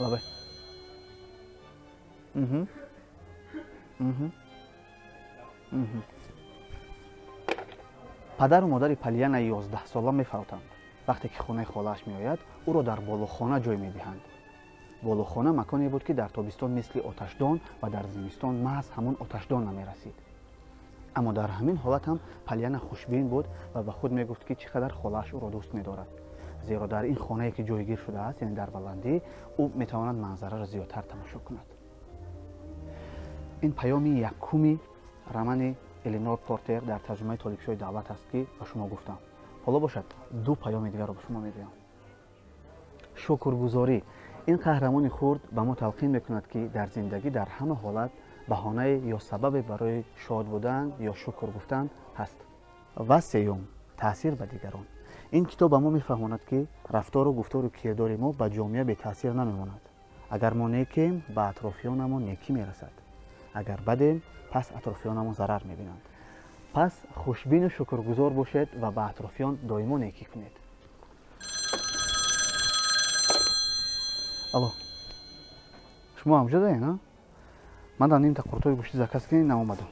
Лабай. Мгм. Мгм. Мгм. Падару модари Палиянаи 11-сола мефавтанд. Вақте ки хонаи холааш меояд, ӯро дар болохона ҷой медиҳанд. Болохона маконе буд, ки дар тобистон мисли оташдон ва дар зимистон маҳз ҳамон оташдон намерасид. Аммо дар ҳамин ҳолат ҳам Палияна хушбин буд ва ба худ мегуфт, ки чӣ қадар холааш ӯро дӯст медорад, зеро дар ин хонае, ки ҷойгир шудааст, яъне дар баландӣ, ӯ метавонад манзараро зиёдтар тамошо кунад. Ин паёми якуми романи Элинор Портер дар тарҷумаи Толибшоҳи Давлат аст, ки ба шумо гуфтам. Ҳоло бошад, ду паёми дигарро ба шумо мегӯям. Шукргузорӣ. Ин қаҳрамони хурд ба мо талқин мекунад, ки дар зиндагӣ дар ҳама ҳолат баҳонае ё сабабе барои шод будан ё шукр гуфтан ҳаст. Ва сеюм, таъсир ба дигарон. Ин китоб ба мо мефаҳмонад, ки рафтору гуфтору кирдори мо ба ҷомеа бетаъсир намемонад. Агар мо некем, ба атрофиёнамон некӣ мерасад, агар бадем, пас атрофиёнамон зарар мебинанд. Пас хушбину шукргузор бошед ва ба атрофиён доимо некӣ кунед. Алло, шумо ҳамҷо даен? Ман дар нимта қуртои гӯшти заказ кунед, наомадам.